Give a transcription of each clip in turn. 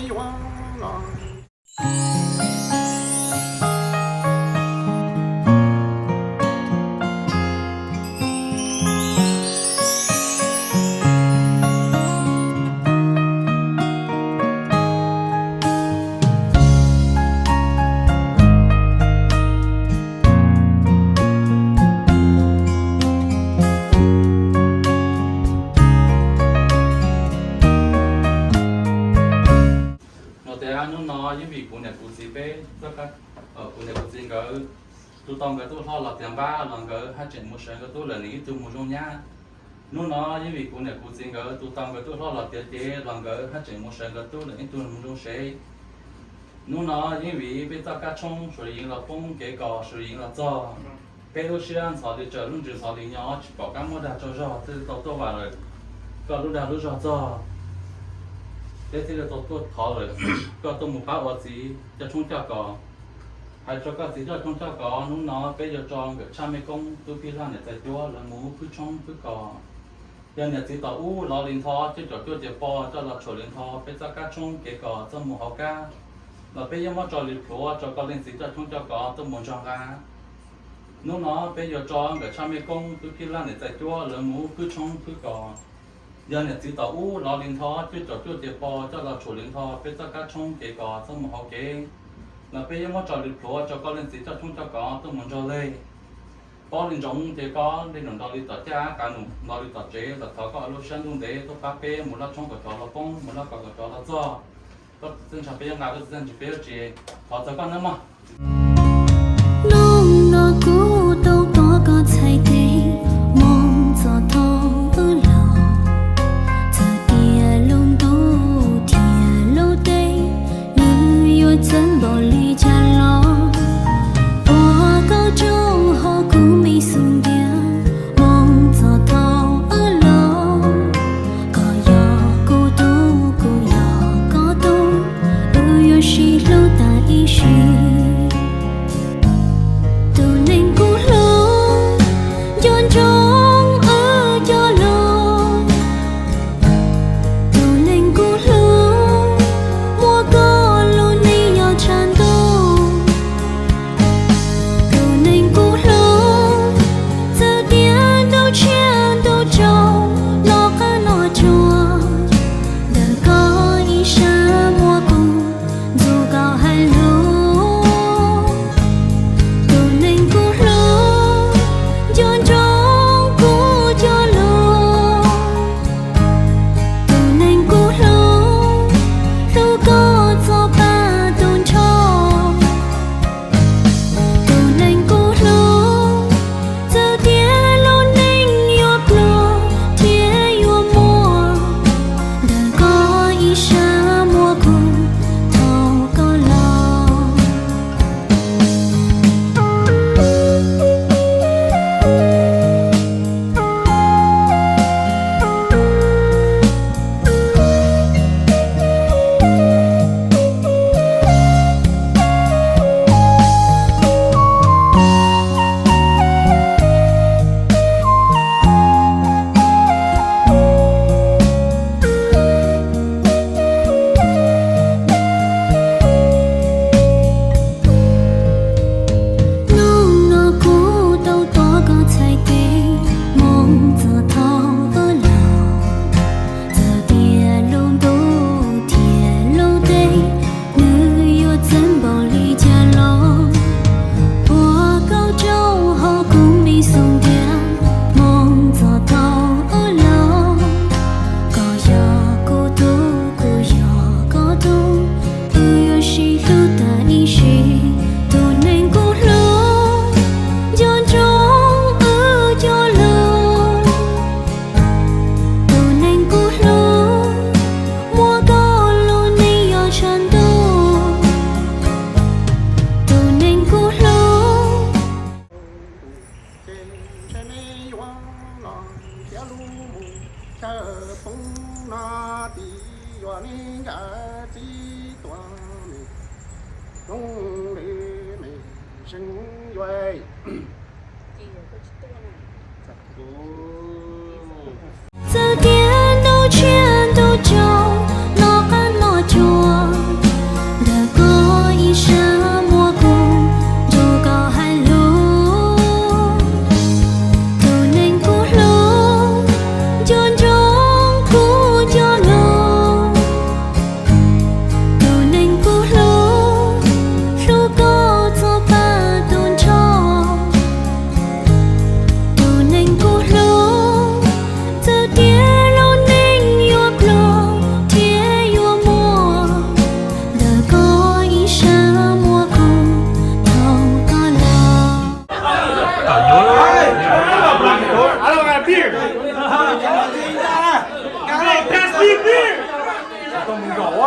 yuav los. Los tias hnub no yeej vim kuv niam kuv txiv peb, kuv niam kuv txiv nkawd tus tau nkawd tub hlob los tiav npab los nkawd haj tseem mus sawv nkawd tub lawm nws ib tug mus zoo nyab. Hnub no yeej vim kuv niam kuv txiv nkawd tus tau nkawd tub hlob los tiav ces los nkawd haj tseem mus sawv nkawd tub lawm ib tug mus zoo sev. Hnub no yeej vim peb txoj kab tshoob Suav Yeev los poob kev kos Suav Yeev los txog, peb lub siab ntxhov li tsawm lub ntsws ntxhov li nyo tsis pom qab muab dag tsaug zog thiaj li tau tuaj vam lawm koj lub dag lub zog txog, peb thiaj li tau tuaj thov lawm koj tuaj mus pab ua txiv coj tshoob coj kos. Hais rau koj txiv coj tshoob coj kos, hnub no peb yuav tso nkawm tshaj mej koob tub phij laj niam txais cuab lawv mus phwb tshoob phwb kos. Yog niam txiv tom ub lov li ntho cuaj caum cuaj ces pog coj los tshuam li ntho peb txoj kab tshoob kev kos txoj mus hauv kab, los peb yuav muab tso li plhuav tso koj leej txiv coj tshoob coj kos tuaj mus nrog nqa. Hnub no peb yuav tso nkawm tshaj mej koob tub phij laj niam txais cuab lawv mus phwb tshoob phwb kos. Yog niam txiv tom ub lov li ntho cuaj caum cuaj ces pog coj los tshuam li ntho peb txoj kab tshoob kev kos txoj mus hauv kev, los peb yuav muab tso li plhuav tso koj leej txiv coj tshoob coj kos tuaj mus nrog lej. Paub li ntsoov ces koj leej nus nto li tom caj qab nus nto li tom tsev los thov koj lub siab ntuj ntev tuaj pab peb mus laj tshoob kom cov los poob mus laj kos kom cov los txog. Koj txiv txawj ntshai peb yuav nqa, koj txiv txawj ntshai peb yuav tsis, thov txog koj nawb mog. Hnub no kuv tau pom koj txhais tes moo txog thaum wb laus, txawm tias lub ntuj thiab lub teb nws yuav txawv npaum li cas los, ua koj tsaug hauv kuv me xub ntiag moo txog thaum wb laus. Koj yog kuv tub, kuv yog koj tub, wb yuav sib hlub tas ib sim. Tus neeg kuv hlub, nco ntsoov wb cov lus. Tus neeg kuv hlub, muaj koj lub neej yog tshav ntuj. Tus neeg kuv hlub, txawm tias ntuj tshiab ntuj tsaus, noj qab noj tsuag, ntawm koj ib sab muaj kuv ntxuav koj hais lus. Tus neeg kuv hlub, nco ntsoov kuv cov lus. Tus neeg kuv hlub, hlub koj txog pab tus ntsho. Tus neeg kuv hlub, txawm tias lub neej yuav pluag thiab yuav muaj, ntawm koj ib sab muaj kuv thaum koj laus. Hnub no kuv tau pom koj txhais tes moo txog thaum wb laus, txawm tias lub ntuj thiab lub teb nws yuav txawv npaum li cas los, ua koj tsaug hauv kuv me xub ntiag moo txog thaum wb laus. Koj yog kuv tub, kuv yog koj tub, wb yuav sib hlub tas ib sim. Tus neeg kuv hlub, nco ntsoov wb cov lus. Tus neeg kuv hlub, muaj koj lub neej yog tshav ntuj. Tus neeg kuv hlub, ces ntshe me yuav los thiab lub mus chaw poob no tim yuav me nkawd txib tuaj me zoo li me zeej yuav. Txawm tias ntuj tshiab ntuj tsaus, noj qab noj tsuag,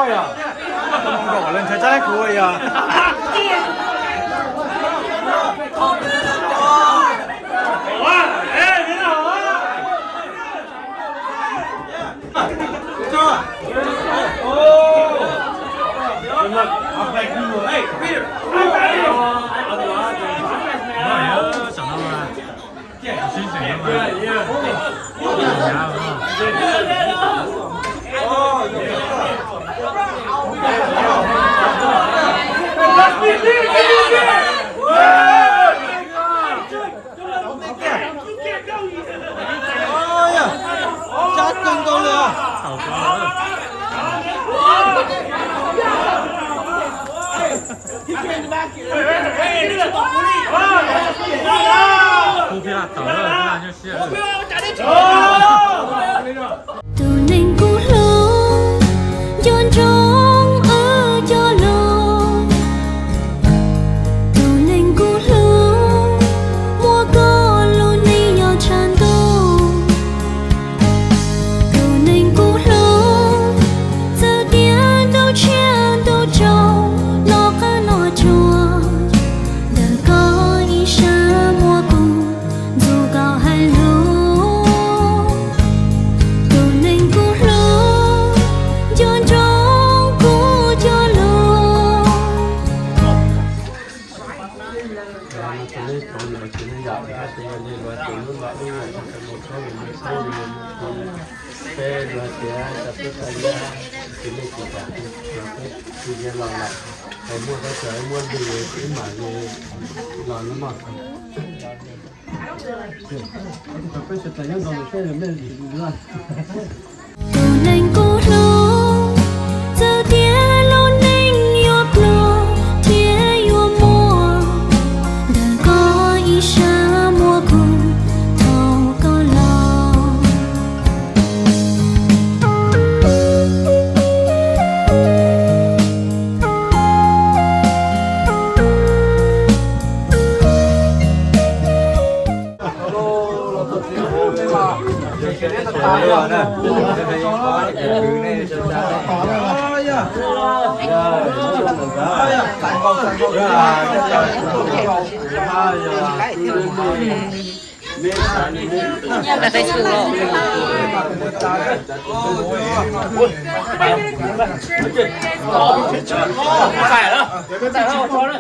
Yog, nkaum lawv ntshaw tsab kuv yog. Tus neeg kuv hlub, nco ntsoov wb cov lus. Tus neeg kuv hlub, muaj koj lub neej yog tshav ntuj. Tus neeg kuv hlub, txawm tias ntuj tshiab ntuj tsaus, noj qab noj tsuag, ntawm koj ib sab muaj kuv, ntxuav koj hais lus. Tus neeg kuv hlub, nco ntsoov kuv cov lus. Tus neeg kuv hlub, txawm tias lub neej yuav pluag thiab yuav muaj, ntawm koj ib sab muaj kuv thaum koj los. Nyob pem Facebook los? Txais lawm, txais lawm, ua tso na.